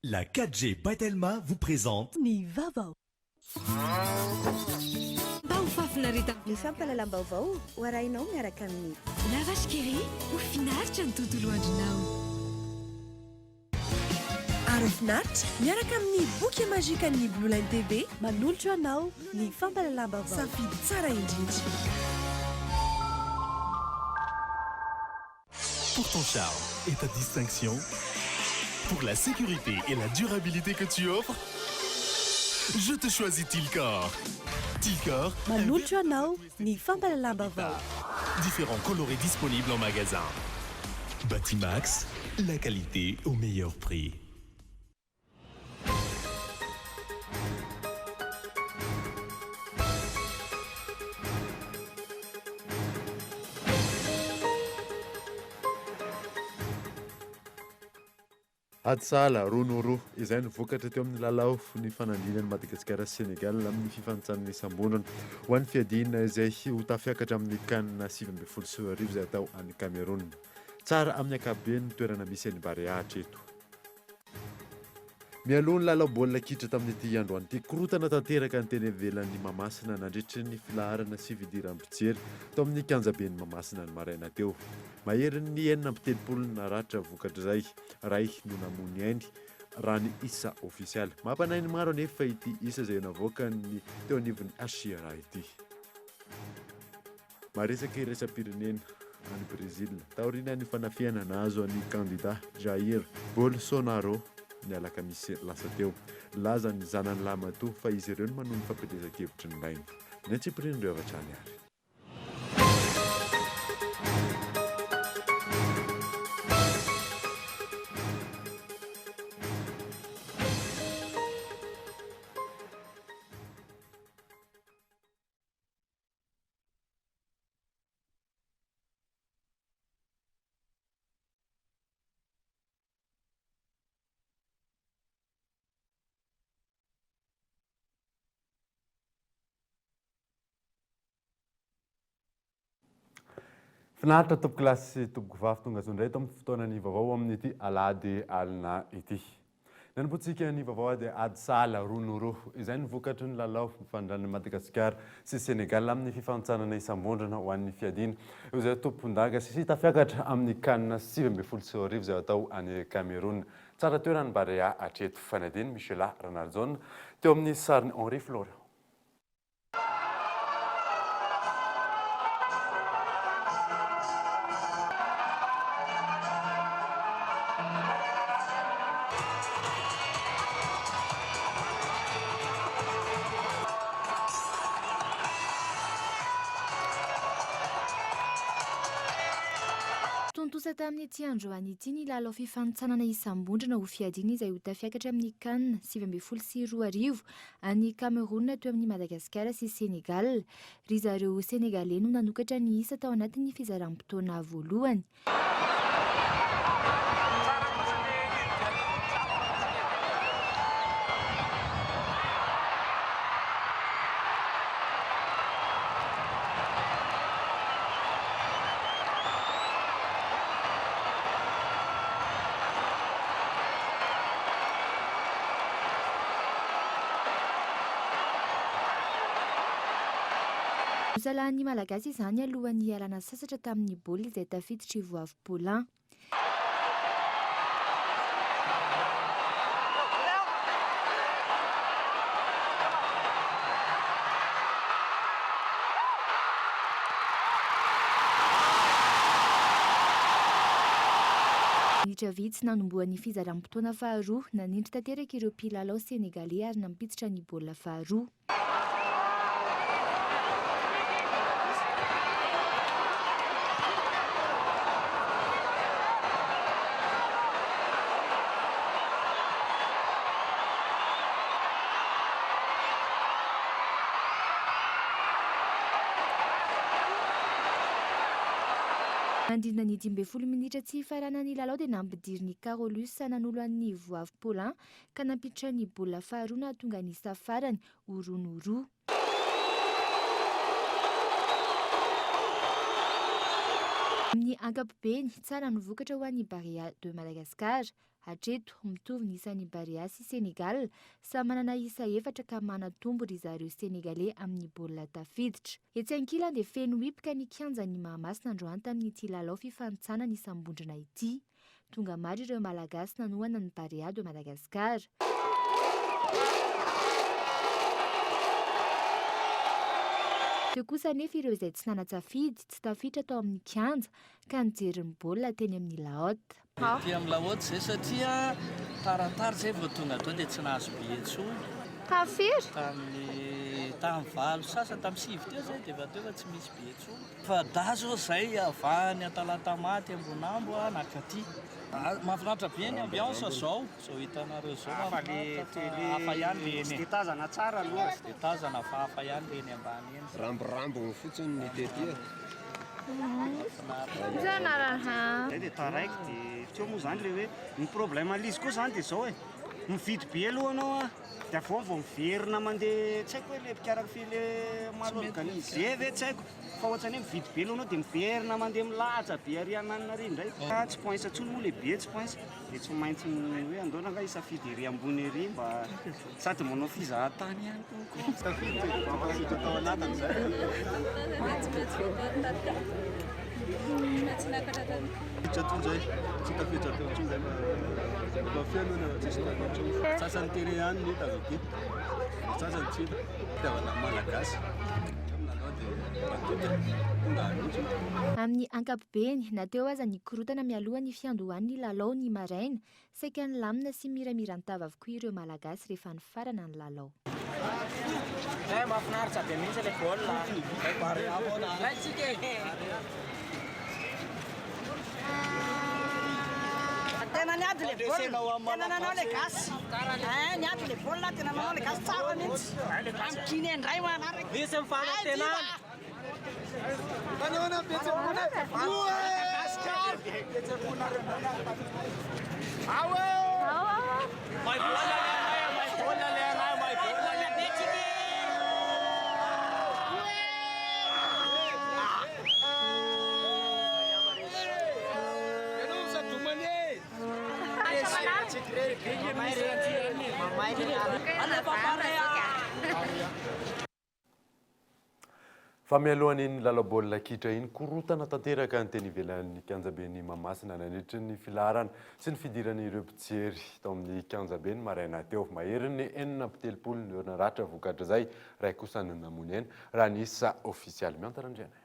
La 4G by Telma vous présente. Ny vaovao. Mba ho fahafinaretana. Ny fampahalalam-baovao ho arahinao miaraka amin'ny. La Vache qui rit, ho finaritra ny tontolo andronao. Ary ho finaritra miaraka amin'ny boky magique-n'ny Blue Line TV manolotra anao ny fampahalalam-baovao. Safidy tsara indrindra. Pour ton charme et ta distinction, pour la sécurité et la durabilité que tu offres, je te choisis Tilcor. Tilcor. Manolotra anao ny fampahalalam-baovao. Différents coloris disponibles en magasin. Batimax, la qualité au meilleur prix. Ady sahala, roa noho roa, izay no vokatra teo amin'ny lalao nifanandrinan'i Madagasikara sy Sénégal amin'ny fifanintsanana isam-bondrona ho an'ny fiadiana izay ho tafiakatra amin'ny Can 2019 izay hatao any Cameroun. Tsara amin'ny ankapobeny ny toerana misy an'i Barea hatreto. Mialoha ny lalao baolina kitra tamin'ity androany ity, korontana tanteraka ny teny ivelan'i Mahamasina nandritry ny filaharana sy fidiran'ny mpijery tao amin'ny kianjaben'i Mahamasina ny maraina teo. Maherin'ny 36 ny naratra vokatr'izay, iray no namoy ny ainy, raha ny isa ofisialy. Mampanahy ny maro anefa ity isa izay navoakan'ny teo anivon'ny HCRA ity. Maresaka iraisam-pirenena any Brezila, taorian'ny fanafihana nahazo an'ny kandidà Jair Bolsonaro ny alakamisy lasa teo. Nilaza ny zanany lahimatoa fa izy ireo no manohy ny fampielezan-kevitry ny rainy. Ny antsipirian'ireo avy hatrany ary. Finaritra tompokolahy sy tompokovavy tonga soa indray eto amin'ny fotoanan'ny vaovao amin'ity alahady alina ity. Nanombohantsika ny vaovao dia ady sahala roa no roa. Izay no vokatry ny lalao mifandran'i Madagasikara sy Sénégal amin'ny fifanintsanana isam-bondrona ho an'ny fiadiana eo izay tompondaka sy tafiakatra amin'ny Can 2019 izay hatao any Cameroun. Tsara toerana ny Barea hatreto. Fanadin'i Michela Ranarijaona teo amin'ny sarin'i Henri Florian. Tontosa tamin'ity androany ity ny lalao fifanintsanana isam-bondrona ho fiadiana izay ho tafiakatra amin'ny Can 2019 Any Cameroun teo amin'i Madagasikara sy Sénégal. Ry zareo Sénégalais no nanokatra ny isa tao anatin'ny fizaram-potoana voalohany. Nosalahin'ny Malagasy izany alohan'ny hialana sasatra tamin'ny baolina izay tafiditr'i Voavy Paulin. Minitra vitsy nanombohan'ny fizaram-potoana faharoa, nanindry tanteraka ireo mpilalao Senegaley ary nampiditra ny baolina faharoa. Nandrina ny 15 minitra tsy hifaranan'ny lalao dia nampidirin'i Carolus nanolo an'i Voavy Paulin ka nampiditra ny baolina faharoa nahatonga ny isa farany ho roa noho roa. Amin'ny ankapobeny, tsara ny vokatra ho an'ny Barea de Madagascar. Hatreto, mitovy ny isan'ny Barea sy Sénégal, samy manana isa efatra ka manan-tombo ry zareo Sénégalais amin'ny baolina tafiditra. Etsy ankilany dia feno hipoka ny kianjan'i Mahamasina androany tamin'ity lalao fifanintsanana isam-bondrona ity. Tonga maro ireo Malagasy nanohana ny Barea de Madagascar. Teo kosa anefa ireo izay tsy nanan-tsafidy, tsy tafiditra tao amin'ny kianja ka nijery ny baolina teny amin'ny La Haute. Ety amin'ny La Haute izay satria taratara izay vao tonga tao dia tsy nahazo billet intsony. Tamin'ny firy? Tamin'ny tamin'ny valo sasany, tamin'ny sivy teo izay dia efa teo fa tsy misy billet intsony. Fa da zao zay avy any Antalatamaty Ambonambo nakaty. Mahafinaritra be ny ambiance zao, zao hitanareo zao mahafinaritra fa hafa ihany le eny e. Tsy dia tazana tsara aloha. Tsy dia tazana fa hafa ihany le eny ambany eny. Ramborambony fotsiny ny tety e. Zay dia taraiky dia teo moa zany le hoe ny problème an'izy koa zany dia zao e, mividy be aloha anao an, dia avy eo vao miverina mandeha tsy haiko hoe le mpikarakara le mal organisé ve tsy haiko. Fa ohatrany hoe mividy be aloha anao dia miverina mandeha milaza be ary ananona ary indray. Fa tsy poince intsony moa le be tsy poince dia tsy maintsy hoe andao rangahy hisafidy ery ambony ery mba sady manao fizahan-tany ihany konko. Tafiditra e, tafiditra tao anatiny zay. Tafiditra teo zay, tsy tafiditra teo intsony zay fa efa feno na tsisy tafiditra intsony. Sasany tery ihany ny hita avy aty, ny sasany tsy hita. Fitiavana malagasy. Amin'ny ankapobeny, na teo aza ny korontana mialoha ny fiandohan'ny lalao ny maraina, saika nilamina sy miramiran-tava avokoa ireo Malagasy rehefa nifarana ny lalao. Tena niady le baolina, tena nanao le gasy. Eh, niady le baolina, tena nanao le gasy tsara mihitsy. Amin'ny Guinée indray manaraka. Misy ny fanantenana. May baolina le anay, may baolina le anay, may baolina le anay. Fa mialohan'iny lalao baolina kitra iny, korontana tanteraka ny teny ivelan'ny kianjaben'i Mahamasina nandritry ny filaharana sy ny fidiran'ireo mpijery tao amin'ny kianjabe ny maraina teo. Maherin'ny 36 no naratra vokatr'izay, iray kosa no namoy aina, raha ny isa ofisialy. Miantara Randrianaivo.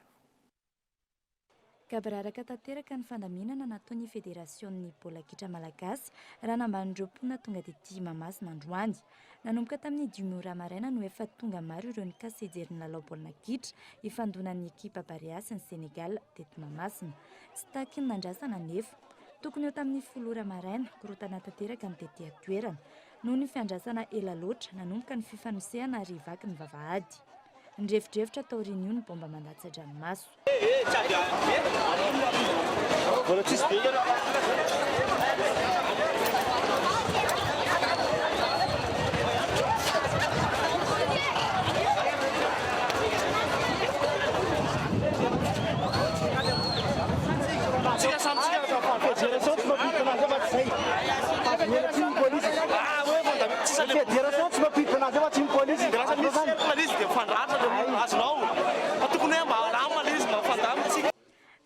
Gaboraraka tanteraka ny fandaminana nataon'ny Federasionin'ny baolina kitra malagasy raha nambanin'ireo mponina tonga tety Mahamasina androany. Nanomboka tamin'ny dimy ora maraina no efa tonga maro ireo nikasa hijery ny lalao baolina kitra hifandonan'ny ekipa Barea sy ny Sénégal teto Mahamasina. Tsy tahaky ny nandrasana anefa. Tokony ho tamin'ny folo ora maraina, korontana tanteraka ny tety an-toerana. Noho ny fiandrasana ela loatra, nanomboka ny fifanosehana ary vaky ny vavahady. Nirefodrefotra taorian'io ny baomba mandatsa-dranomaso.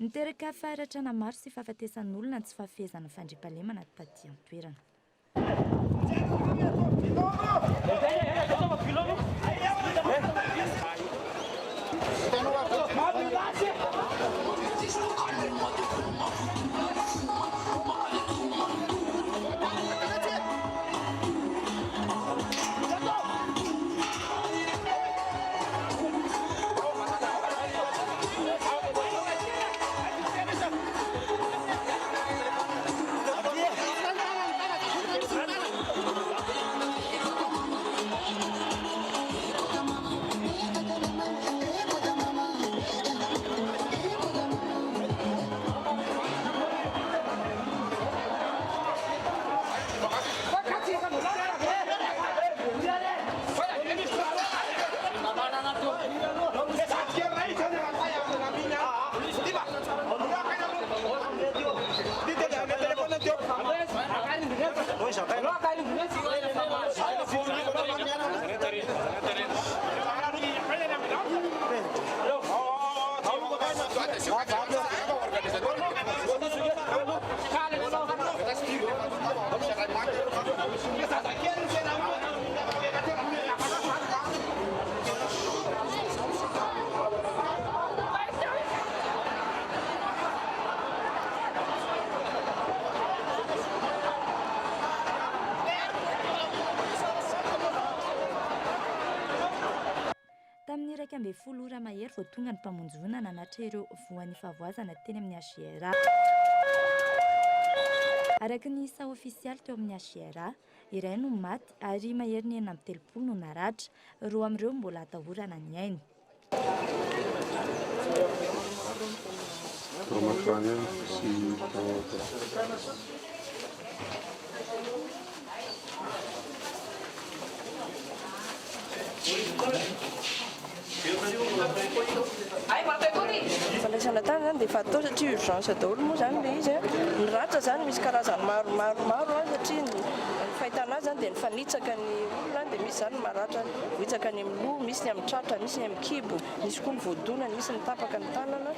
Niteraka faharatrana maro sy fahafatesan'olona ny tsy fahafehezana fandriampahalemana taty an-toerana. Tamin'ny 11 ora mahery vao tonga ny mpamonjy voina nanatitra ireo voan'ny fahavoazana teny amin'ny HJRA. Araka ny isa ofisialy teo amin'ny HJRA, iray no maty ary maherin'ny 36 no naratra. Roa amin'ireo mbola atahorana ny ainy. Fandraisana tany zany dia efa atao satria urgence daholo moa zany ilay izy. Ny ratra zany misy karazany maro maro maro satria ny fahitana azy zany dia nifanitsaka ny olona dia misy zany ny maratra vohitsaka any amin'ny loha, misy ny amin'ny tratra, misy ny amin'ny kibo, misy koa ny voadona, misy ny tapaka ny tanana,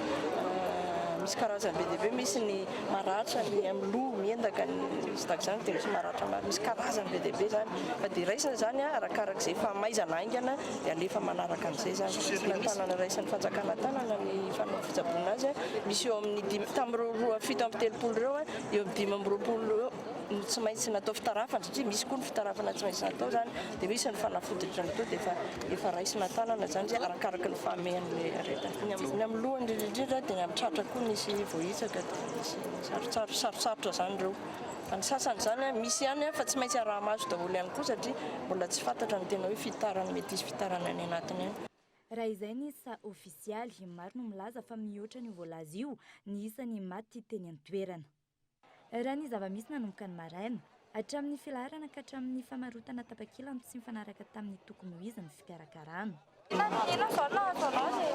misy karazany be dia be, misy ny maratra ny amin'ny loha, miendaka ny sy tahaka izany dia misy maratra maro, misy karazany be dia be zany fa dia raisina izany arakarak'izay fahamaizana haingana dia alefa manaraka an'izay izany. Raisina an-tanana, raisin'ny fanjakana an-tanana ny fitsaboana azy, misy eo amin'ny dimy, tamin'ireo roa 37 ireo, eo amin'ny 25 eo no tsy maintsy natao fitarafana satria misy koa ny fitarafana tsy maintsy natao izany dia misy ny fanafody rehetra natao dia efa efa raisina an-tanana izany izay arakaraky ny fahamehan'ilay aretina. Ny amin'ny loha indrindra indrindra dia ny amin'ny tratra koa nisy voahitsaka dia nisy sarotsaro sarotsarotra izany ireo. Fa ny sasany izany misy ihany fa tsy maintsy araha-maso daholo ihany koa satria mbola tsy fantatra ny tena hoe fitarany mety hisy fitarany any anatiny any. Raha izay ny isa ofisialy, maro no milaza fa mihoatra an'io voalaza io ny isan'ny maty teny an-toerana. Raha ny zava-misy nanomboka ny maraina, hatramin'ny filaharana ka hatramin'ny famarotana tapakila no tsy nifanaraka tamin'ny tokony ho izy ny fikarakarana. Inona izao no nahazo anao izay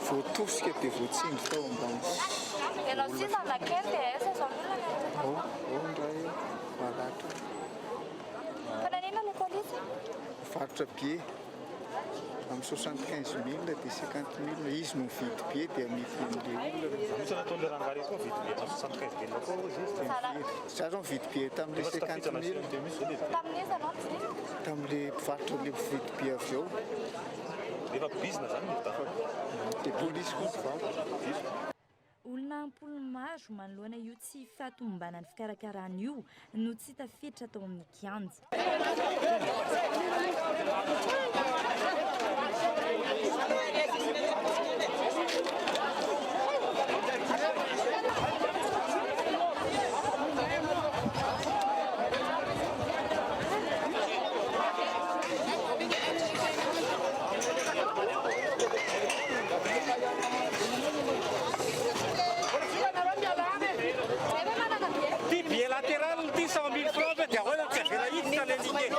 Voatosika dia voatsindry tao ambany. Ianao sy zanakely dia aiza izao ny olona niaraka taminao? Ao indray maratra. Fa naninona ilay polisy? Mivarotra billet amin'ny 75 mille dia 50 mille izy no mividy billet dia amidy amin'ilay olona. Misy nataon'ilay rangahy koa mividy billet tamin'ny 75 mille koa hozy izy. Za zao mividy billet tamin'ilay 50 mille. Tamin'iza ianao nividy? Tamin'ilay mpivarotra ilay mpividy billet avy eo. Efa bizina zany ny Dia polisy koa mpivarotra. Olona am-polony maro manoloana io tsy fahatomombanan'ny fikarakarana io no tsy tafiditra tao amin'ny kianja. Ty billet latéral ty 100 mille francs ve dia ahoana tsy avela hiditra le ticket.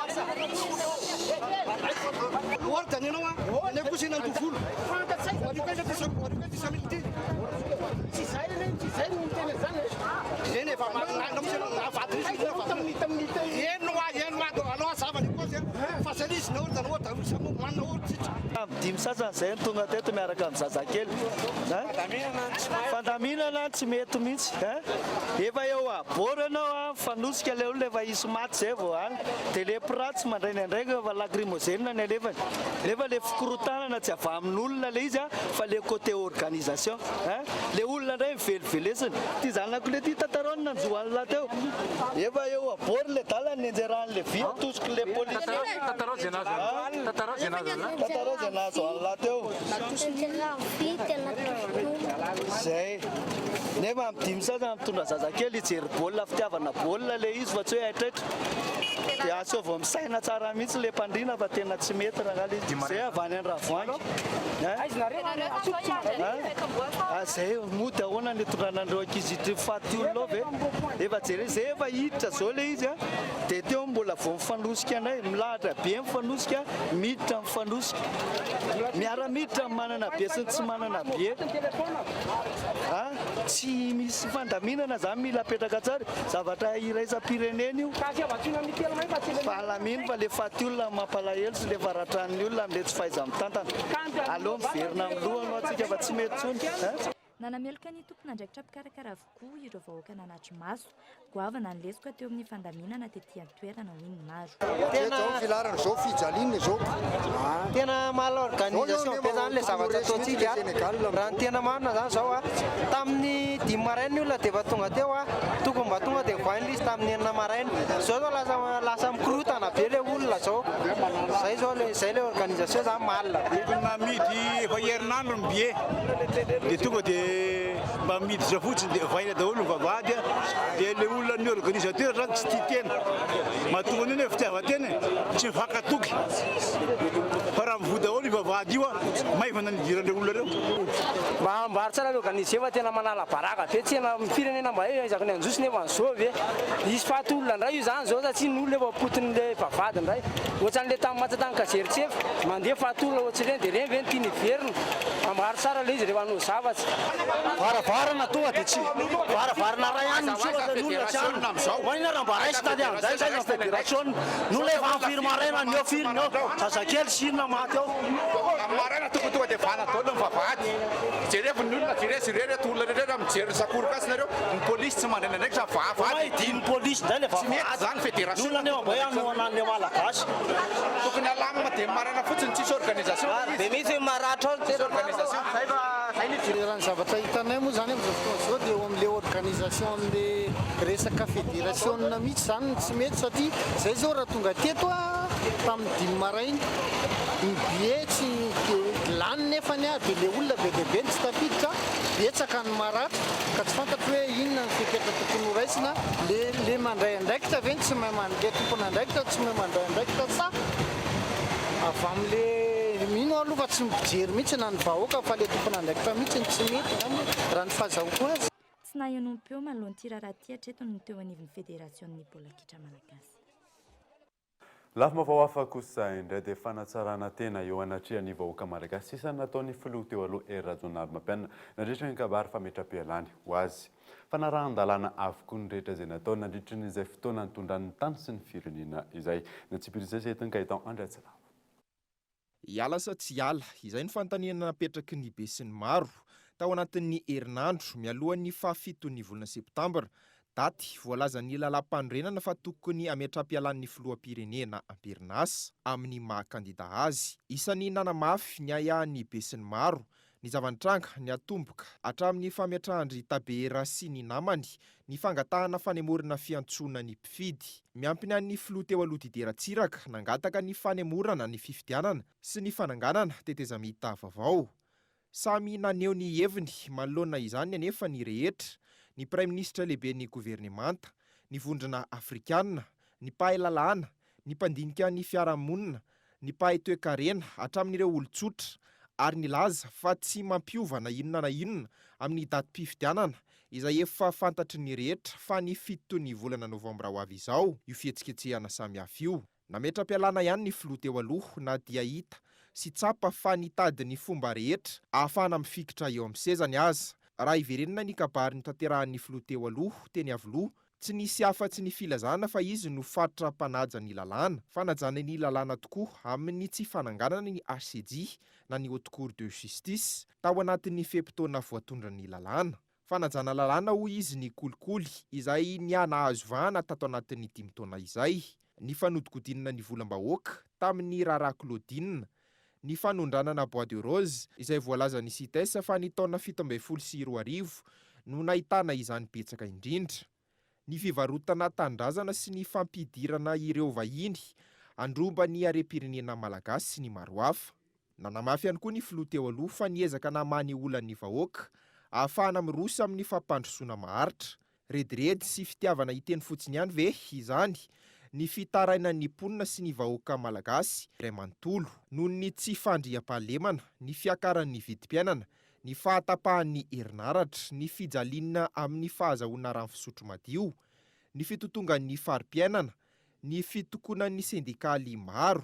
Ordre ianao a, aleo kosa ianao antovolo. Aleo kosa ty 100 mille ty. Tsy zay anie, tsy zay no miteny an'izany e. Eny e, fa marina mihitsy ianao, navadiny izy io, navadiny. Eny hoa, eny hoa, aleo hazava ny cause a. Fa zay le izy, ny ordre, ny ordre, samy manana ordre tsika. Tamin'ny dimy sasany izay no tonga teto miaraka amin'ny zazakely. Fandaminana tsy mety mihitsy. Efa eo à bord ianao, mifanosika ilay olona efa hisy maty izay vao any. Dia ilay mpiratsy tsy mandray ny andraikiny fa lacrymogène ny alefany. Nefa ilay fikorontanana tsy avy amin'olona ilay izy fa ilay côté organisation. Ilay olona indray mivelivelesina. Ity zanako ilay ity tantarao ny nanjo an'lah teo. Efa eo à bord ilay dala nianjeran'ilay vy atosiky ilay polisy. Tantarao izay nahazo an'lah. Tantarao izay nahazo an'lah. Tantarao izay nahazo an'lah teo. Izay. Nefa amin'ny dimy sasany mitondra zazakely hijery baolina fitiavana baolina ilay izy fa tsy hoe haitraitra. Dia asaivo misaina tsara mihitsy ilay mpandrina fa tena tsy mety rangahy ilay izy. Izay avy any Andravoahangy. Hein? Izay mody ahoana ny hitondrana an'ireo ankizy ity faty olona ao ve? Efa jereo, izay efa hiditra izao ilay izy an. Dia teo mbola vao mifanosika indray, milahatra be mifanosika, miditra mifanosika. Miara-miditra ny manana be sy ny tsy manana be. A! Tsy misy fandaminana zany mila apetraka tsara, zavatra iraisam-pirenena io. Fa alamino fa le faty olona mampalahelo sy le faratran'ny olona amle tsy fahaiza-mitantana. Aleo miverina amin'ny lohany hoa tsika fa tsy mety tsony a! Nanameloka ny tompon'andraikitra mpikarakara avokoa ireo vahoaka nanatri-maso. Goavana ny lesoka teo amin'ny fandaminana tety an-toerana hoy ny maro. Tena Zao filaharana zao fijaliana izao. Tena mal organisation be zany le zavatra ataontsika raha ny tena marina zany zao a, tamin'ny dimy maraina ny olona dia efa tonga teo a, tokony mba tonga dia voainy le izy tamin'ny enina maraina, zao zao lasa lasa mikorotana be le olona zao, zay zao le zay le organisation zany mal be. Tokony namidy efa herinandro ny billet dia tonga dia mba miditra fotsiny dia vaina daholo ny vavahady a, dia le olona ny organisateur zany tsy tia tena, mahatonga an'io ny fitiavan-tena e, tsy mifankatoky fa raha mivoha daholo io vavahady io a, maivana ny idiran'ireo olona ireo. Mba ambaro tsara le organiser fa tena manala baraka be tsena firenena mba hoe aiza ny anjosy nefa ny zao ve hisy faty olona ndray io zany zao satria ny olona efa potin'le vavahady ndray ohatran'le tamin'ny matsatany kazeritsefa mandeha faty olona ohatr'ireny de reny ve no tiany hiverina Ambaro tsara ilay izy rehefa hanao zavatra. Varavarana tonga dia tsy varavarana ray ihany no misokatra ny olona tsy any. Maninona raha mba raisina tady amin'izay zay ny federasiona. Ny olona efa amin'ny firy maraina ny eo firy ny eo. Zazakely sy inona maty eo. Amin'ny maraina tokony tonga dia vahana daholo ny vavahady. Jerevo ny olona, jereo izy ireo reto olona ireo raha mijery ny sakoroka azy nareo, ny polisy tsy mandray andraikitra vavahady Dimy polisy indray ilay Tsy mety izany vavahady. federasiona. Ny olona anefa mba hoe hanohana an'ilay malagasy. Tokony alamina dia maraina fotsiny tsisy organisation Maro be mihitsy ny maratra ao, tsisy organisation. Raha ny zavatra hitanay moa izany amin'izao fotoana izao dia eo amin'ilay organisation an'ilay resaka federasiona mihitsy izany no tsy mety satria izay izao raha tonga teto aho tamin'ny dimy maraina ny billet tsy lany nefany aho dia ilay olona be dia be no tsy tafiditra, betsaka ny maratra ka tsy fantatro hoe inona ny fepetra tokony ho raisina, le le mandray andraikitra ve no tsy mahay man le tompon'andraikitra tsy mahay mandray andraikitra sa avy amle mino aho aloha fa tsy mijery mihitsy na ny vahoaka fa le tompon'andraikitra mihitsy no tsy mety angamba raha ny fahazahoako azy. Tsy nahenoam-peo manoloana ity raharaha ity hatreto ny teo anivon'ny federasionin'ny baolina kitra malagasy. Lafim-baovao hafa kosa indray dia fanatsarana tena eo anatrehan'ny vahoaka malagasy sisa no nataon'ny filoha teo aloha Hery Rajaonarimampianina nandritra ny kabary fametram-pialany ho azy. Fanarahan-dalàna avokoa ny rehetra izay nataony nandritra ny izay fotoana nitondrany ny tany sy ny firenena izay. Ny antsipiriany sisa entin'i Gaëtan Andriatsilavo. Hiala sa tsy hiala? Izay no fanontaniana napetraky ny besinimaro tao anatin'ny herinandro mialohan'ny fahafiton'ny volana septambra, daty voalazan'ny lalàmpanorenana fa tokony hametraham-pialan'ny filoham-pirenena am-perinasa amin'ny maha kandida azy. Isan'ny nanamafy ny ahiahin'ny besinimaro Ny zava-nitranga, niatomboka hatramin'ny fametrahan-dry Tabera sy ny namany ny fangatahana fanemorana fiantsoana ny mpifidy. Miampy ny an'ny filoha teo aloha Didier Ratsiraka nangataka ny fanemorana ny fifidianana sy ny fananganana tetezamita vaovao. Samy naneho ny heviny manoloana izany anefa ny rehetra, ny praiminisitra lehiben'ny governemanta, ny vondrona afrikana, ny mpahay lalàna, ny mpandinika ny fiarahamonina, ny mpahay toekarena, hatramin'ireo olon-tsotra, ary nilaza fa tsy mampiova na inona na inona amin'ny datim-pifidianana izay efa fantatry ny rehetra fa ny fiton'ny volana novambra ho avy izao io fihetsiketsehana samihafa io. Nametra-pialana ihany ny filoha teo aloha na dia hita sy tsapa fa nitady ny fomba rehetra ahafahana mifikitra eo amin'ny sezany aza. Raha hiverenana ny kabary notanterahan'ny filoha teo aloha teny Iavoloha Tsy nisy afa-tsy ny filazana fa izy no faritra mpanaja ny lalàna. Fanajana ny lalàna tokoa amin'ny tsy fananganana ny HCJ na ny Haute Cour de Justice tao anatin'ny fe-potoana voatondran'ny lalàna. Fanajana lalàna hoy izy ny kolikoly izay niha-nahazo vahana tato anatin'ny dimy taona izay. Ny fanodikodinana ny volam-bahoaka tamin'ny raharaha Claudine. Ny fanondranana bois de rose izay voalazan'ny Cites fa ny taona 2017 no nahitana izany betsaka indrindra. Ny fivarotana tanindrazana sy ny fampidirana ireo vahiny handroba ny harem-pirenena malagasy sy ny maro hafa. Nanamafy ihany koa ny filoha teo aloha fa niezaka namaha ny olan'ny vahoaka ahafahana miroso amin'ny fampandrosoana maharitra. Rediredy sy fitiavana hiteny fotsiny ihany ve izany ny fitarainan'ny mponina sy ny vahoaka malagasy iray manontolo noho ny tsy fandriampahalemana, ny fiakaran'ny vidim-piainana, ny fahatapahan'ny herinaratra, ny fijaliana amin'ny fahazahoana rano fisotro madio, ny fitotongan'ny fari-piainana, ny fitokonan'ny sendikaly maro,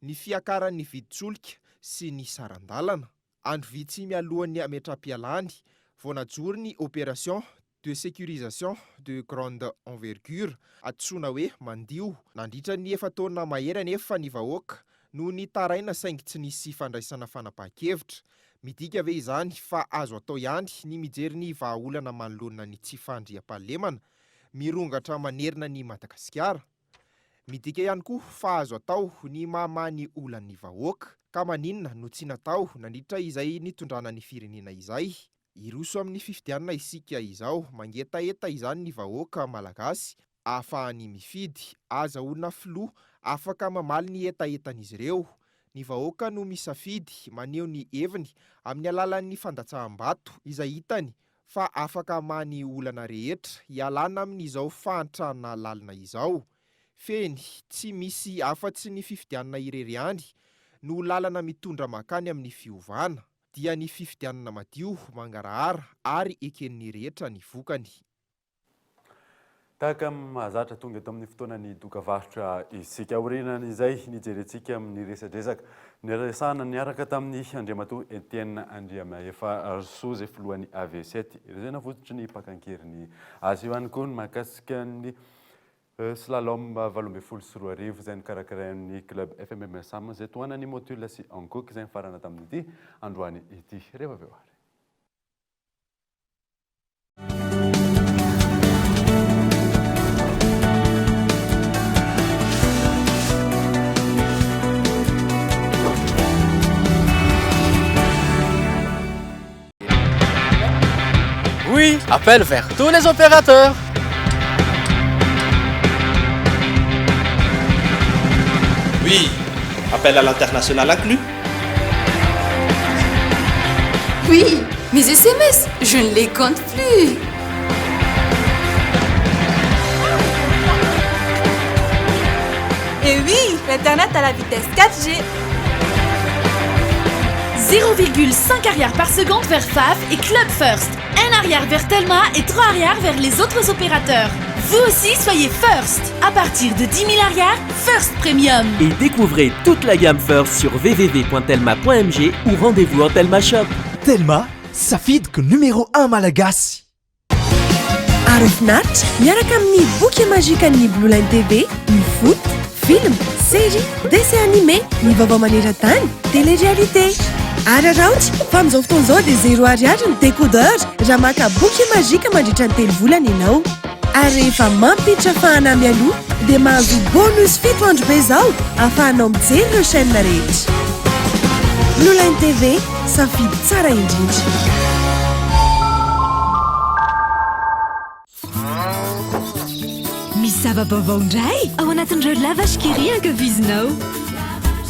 ny fiakaran'ny vidin-tsolika sy ny saran-dalana? Andro vitsy mialohan'ny hametraham-pialany, vao najoro ny Opération de sécurisation de grande envergure, antsoina hoe Mandio. Nandritra ny efa-taona mahery anefa ny vahoaka no nitaraina saingy tsy nisy fandraisana fanapahan-kevitra. Midika ve izany fa azo atao ihany ny mijery ny vahaolana manoloana ny tsy fandriampahalemana mirongatra manerana an'i Madagasikara? Midika ihany koa fa azo atao ny mahamaha ny olan'ny vahoaka. Ka maninona no tsy natao nandritra izay nitondrana ny firenena izay? Hiroso amin'ny fifidianana isika izao, mangetaheta izany ny vahoaka Malagasy ahafahany mifidy, azahoana filoha afaka mamaly ny hetahetan'izy ireo. Ny vahoaka no misafidy, maneho ny heviny amin'ny alalan'ny fandatsaham-bato izay hitany fa afaka hamaha ny olana rehetra hialana amin'izao fahantrana lalina izao. Fehiny, tsy misy afa-tsy ny fifidianana irery ihany no lalana mitondra mankany amin'ny fiovana. dia ny fifidianana madio, mangarahara ary eken'ny rehetra ny vokany. Tahaka ny mahazatra, tonga eto amin'ny fotoanan'ny dokavarotra isika. Aorianan'izay nijerentsika amin'ny resadresaka niresahana niaraka tamin'ny Andriamatoa Etienne Andriamahefasoa izay filohan'ny AV7, ireo izay navototry ny mpaka an-keriny azy. Eo ihany koa ny mahakasika ny Slalom 2018 izay nokarakarain'ny Club FMMSAM izay tohanan'ny Motul sy Hankook izay nifarana tamin'ity androany ity. Rehefa avy eo ary. Oui, appel vers tous les opérateurs. Oui, appel à l'international inclus. Oui, mes SMS, je ne les compte plus. Et oui, l'internet à la vitesse 4G. 0,5 arrière par seconde vers FAF et Club First. Un arrière vers Telma et 3 arrières vers les autres opérateurs. Vous aussi, soyez First. À partir de 10 000 arrières, First Premium. Et découvrez toute la gamme First sur www.telma.mg ou rendez-vous en Telma Shop. Telma, safidiko numéro 1 malagasy. Ary finaritra miaraka amin'ny boky magikan'ny Blue Line TV, ny foot, film, série, dessin animé, ny vaovao maneran-tany, télé-réalité. Araraoty fa amin'izao fotoana izao dia zéro ariary ny décodeur raha maka boky magique mandritra ny telo volana ianao. Ary rehefa mampiditra fahana mialoha dia mahazo bonus fito andro be izao ahafahanao mijery ireo chaîne rehetra. Blue Line TV, safidy tsara indrindra. Misy zava-baovao indray ao anatin'ireo La Vache qui rit ankafizinao.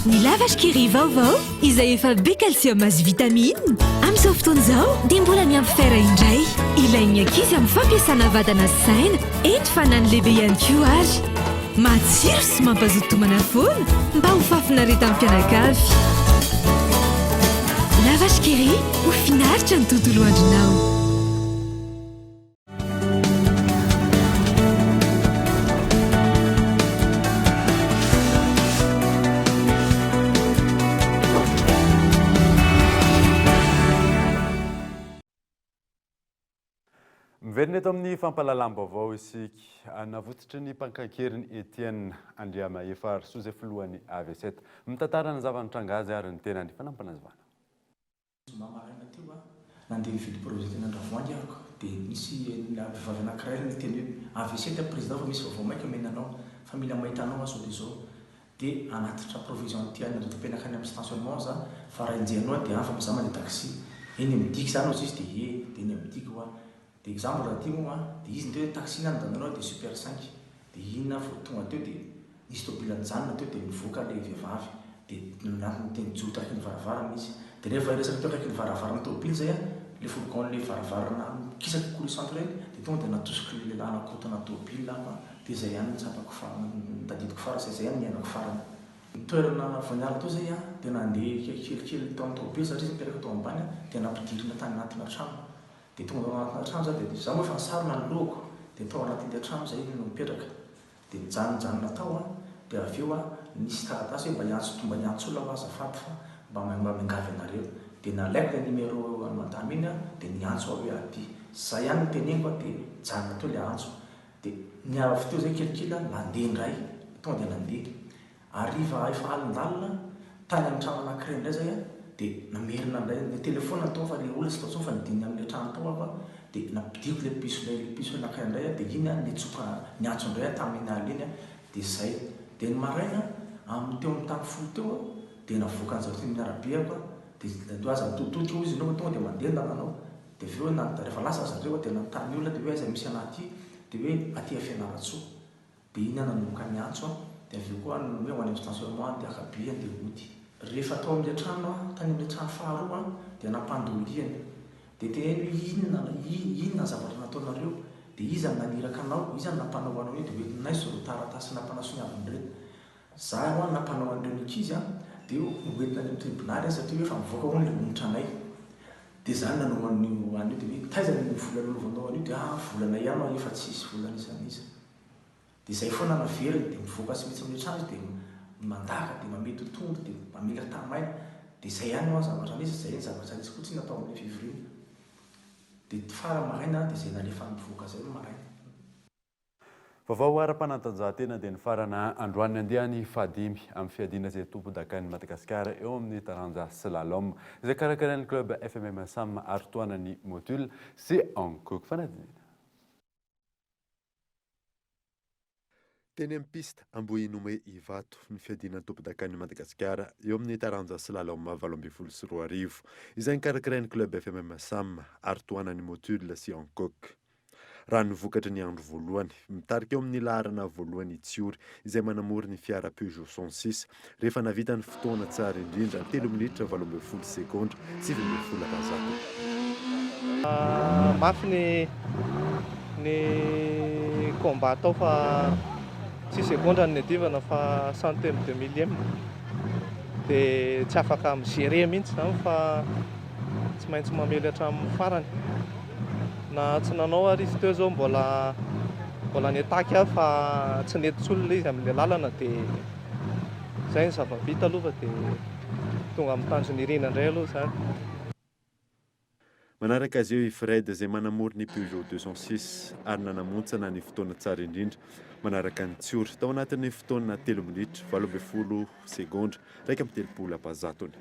Ny La Vache qui rit vaovao izay efa be calcium sy vitamine. Amin'izao fotoana izao dia mbola miampy fer indray. Ilain'ny ankizy amin'ny fampiasana vatana sy saina, eny fa na ny lehibe ihany koa ary. Matsiro sy mampazoto tomana foana mba ho fahafinaretan'ny mpianakavy. La Vache qui rit, ho finaritra ny tontolo andronao. Miverina eto amin'ny fampahalalam-baovao isika. Navototry ny mpankankeriny Etienne Andriamahefarisoa izay filohan'ny AV7. Mitantara ny zava-nitranga azy ary ny tenany. Fanampinazavana. Zoma maraina teo aho, nandeha nividy projet teny Andravoahangy ahako dia nisy vehivavy anankiray niteny hoe AVC ty président fa misy vaovao maika omena anao fa mila mahita anao aho zao dia zao dia hanatitra provision aty Andohatapenaka any amin'ny stationnement za fa raha enjehinao aho dia any fa za mandeha taxi eny amin'ny digue zany hozy izy dia ie dia eny amin'ny digue hoa Dia izaho mbola aty moa an, dia izy niteny hoe taxi na nijanona eo dia super cinq, dia iny aho vao tonga teo dia nisy tôbila nijanona teo dia nivoaka ilay vehivavy, dia niteny nijoro teo akaikin'ny varavarana izy, dia rehefa hiresaka teo akaikin'ny varavaran'ny tôbily izay an, ilay fourgon ilay varavarana mikisaka coulissante ireny dia tonga dia natosiky ilay lehilahy nakotana tôbila aho an, dia izay ihany no tsapako fa ny tadidiko farany, izay ihany no niainako farany. Ny toerana vao niala teo izay an, dia nandeha kelikely tao amin'ny tôbily satria izy nipetraka tao ambany an, dia nampidirina tany anatina trano. Dia tonga tao anatina trano za dia za moa efa nisarona ny lohako dia tao anatin'ilay trano zay no nipetraka dia nijanonjanona tao aho dia avy eo aho nisy taratasy hoe mba hiantso mba hiantso olona aho azafady fa mba mba miangavy anareo. Dia nalaiko ilay numéro an'i madame iny aho dia niantso aho hoe aty. Zay ihany no teneniko a dia nijanona teo ilay antso. Dia ny avy teo zay kelikely aho nandeha indray, tonga dia nandeha. Hariva efa alindalina, tany amin'ny trano anankiray indray zay aho dia namerina indray, ilay telephone tao fa ilay olona tsy tao intsony fa nidinina amin'ilay trano tao aho dia nampidiko ilay puce ilay puce anankiray indray aho dia iny aho nitsoka niantso indray aho tamin'iny alina iny dia zay. Dia ny maraina amin'ny teo amin'ny tamin'ny folo teo aho dia navoakan-dry zareo teny amin'ny arabe aho dia toa aza mitoditodika hoy izy ireo fa tonga dia mandeha ny lalanao. Dia avy eo rehefa lasa ry zareo dia nanontany olona dia hoe aiza misy anah aty dia hoe aty Fianarantsoa. Dia iny aho nanomboka niantso an, dia avy eo koa aho hoe ho any amin'ny stationnement andeha haka billet andeha hody. Rehefa tao amin'ilay trano aho, tany amin'ilay trano faharoa an, dia nampandoliany. Dia teneno hoe inona, inona ny zavatra nataonareo, dia iza no naniraka anao, iza no nampanao anao io, dia hoentinay izao taratasy nampanasoniavina ireto. Za ho'a nampanao an'ireo ny ankizy an, dia hoentina any amin'ny tribonaly aho satria hoe efa mivoaka hono ilay onitra anay. Dia za nanao an'io an'io dia hoe taiza ny vola nanaovanao an'io dia ah volanay ihany ho'a efa tsisy vola an'iza n'iza. Dia izay foana naveriny dia mivoaka tsy mihitsy amin'ilay trano izy dia mandaka dia mamehy totohondry dia mamela tany maina. Dia izay ihany ho'a zavatra nisy, izay ny zavatra nisy koa tsy natao amin'ilay fivoriana. Dia farany maraina dia izay nalefany nivoaka izay ny maraina. Vaovao ara-panatanjahantena dia nifarana androany ny andiany fahadimy amin'ny fiadiana izay tompondakan'i Madagasikara eo amin'ny taranja slalom izay karakarain'ny club FMM Sam ary tohanan'ny Motul sy Ankoky Fanadinana. Teny amin'ny piste Ambohinome Ivato ny fiadiana ny tompondakan'i Madagasikara eo amin'ny taranja slalom 2018 izay nokarakarain'ny club FMM Sam ary tohanan'ny Motul sy Ankoky. Raha ny vokatry ny andro voalohany, mitarika eo amin'ny laharana voalohany i Tsiory, izay manamory ny fiara Peugeot 106, rehefa nahavita ny fotoana tsara indrindra, telo minitra 18 segondra 19 ampahazato. Mafy ny ny combat tao fa tsy segondra no niadivana fa centième de millième dia tsy afaka mi-gérer mihitsy izany fa tsy maintsy mamely hatramin'ny farany. Na tsy nanao ary izy teo izao mbola mbola ni-attaque aho fa tsy nety intsony ilay izy amin'ilay lalana dia izay ny zava-bita aloha fa dia tonga amin'ny tanjona irina indray aloha izany. Manaraka azy eo i Fred izay manamory ny Peugeot 206 ary nanamontsana ny fotoana tsara indrindra manaraka an'i Tsiory tao anatin'ny fotoana telo minitra 18 segondra 31 ampahazatony.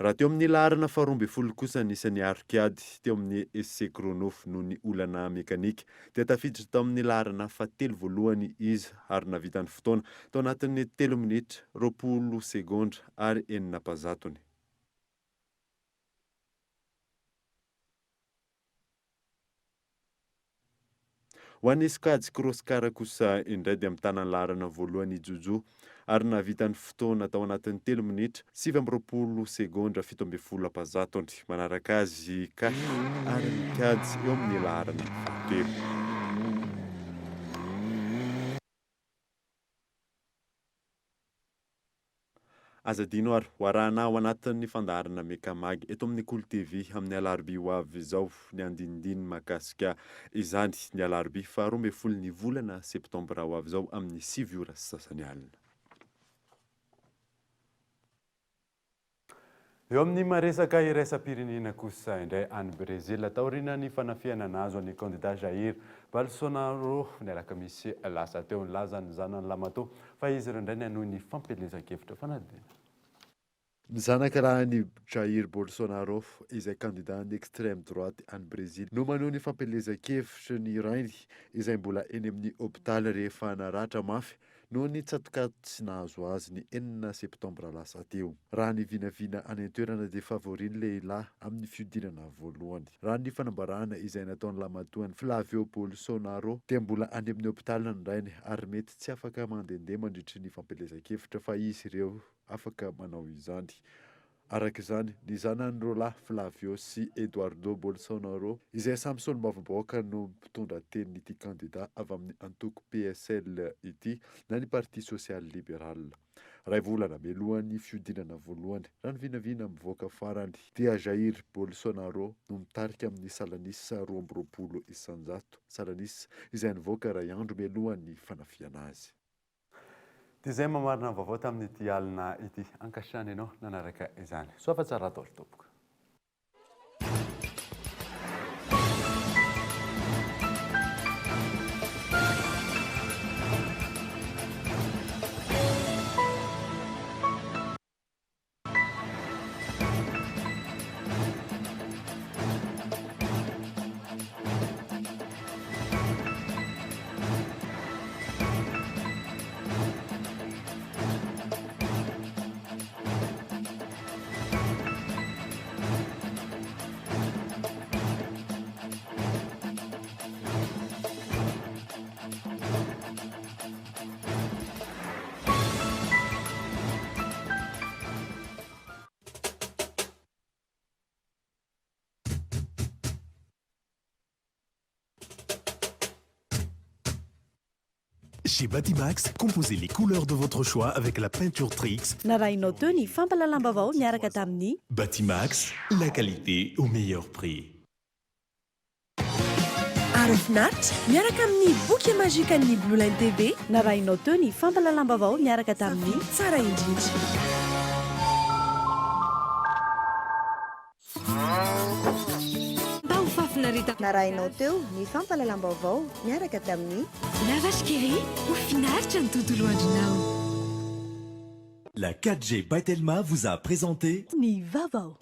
Raha teo amin'ny laharana faharoa ambin'ny folo kosa ny isan'ny arokiady teo amin'ny SC Chrono noho ny olana mekanika dia tafiditra tao amin'ny laharana fahatelo voalohany izy ary nahavita ny fotoana tao anatin'ny telo minitra 20 segondra ary enina ampahazatony. Ho an'ny sokajy cross car kosa indray dia mitana ny laharana voalohany i Jojo ary nahavita ny fotoana tao anatin'ny telo minitra 29 segondra 17 ampahazatony. Manaraka azy i Cash ary mikajy eo amin'ny laharana fahatelo. Aza adino ary ho arahana ao anatin'ny fandaharana Mecamag eto amin'ny Kolo TV amin'ny alarobia ho avy izao ny andinindiny mahakasika izany, ny alarobia faha 12 ny volana septambra ho avy izao amin'ny sivy ora sy sasany alina. Eo amin'ny maresaka iraisam-pirenena kosa indray any Brezila, taorian'ny fanafihana nahazo an'ny kandida Jair Bolsonaro ny alakamisy lasa teo, nilaza ny zanany lahimatoa fa izy ireo indray ny hanohy ny fampielezan-kevitra fanadinana. Ny zanaka lahin'i Jair Bolsonaro, izay kandidan'ny extrême droite any Brezila, no maneho ny fampielezan-kevitry ny rainy izay mbola eny amin'ny hopitaly rehefa naratra mafy noho ny tsatokaty nahazo azy ny enina septambra lasa teo. Raha ny vinavina any an-toerana dia favori ny lehilahy amin'ny fihodinana voalohany. Raha ny fanambarana izay nataon'ny lamatoan'i Flavio Bolsonaro dia mbola any amin'ny hopitaly ny rainy ary mety tsy afaka mandehandeha mandritry ny fampielezan-kevitra fa izy ireo afaka manao izany. Araka izany, ny zanany roalahy Flavio sy Eduardo Bolsonaro, izay samy solombavambahoaka no mpitondra tenin'ity kandida avy amin'ny antoko PSL ity na ny Parti Social Liberal. Iray volana mialohan'ny fihodinana voalohany, raha ny vinavina mivoaka farany, dia Jair Bolsonaro no mitarika amin'ny salan'isa 22%, salan'isa izay nivoaka iray andro mialohan'ny fanafihana azy. Dia izay mamarana ny vaovao tamin'ity alina ity. Ankasitrahana ianao nanaraka izany. Soa fa tsara daholo tompoko. Chez Batimax, composez les couleurs de votre choix avec la peinture Trix. Narahinao teo ny fampahalalam-baovao niaraka tamin'ny. Batimax, la qualité au meilleur prix. Aro finaritra miaraka amin'ny boky magikan'ny Blue Line TV. Narahinao teo ny fampahalalam-baovao niaraka tamin'ny. Tsara indrindra. Mba ho fahafinaretana. Narahinao teo ny fampahalalam-baovao niaraka tamin'ny. La Vache qui rit, ho finaritra ny tontolo andronao. La 4G by Telma vous a présenté. Ny vaovao.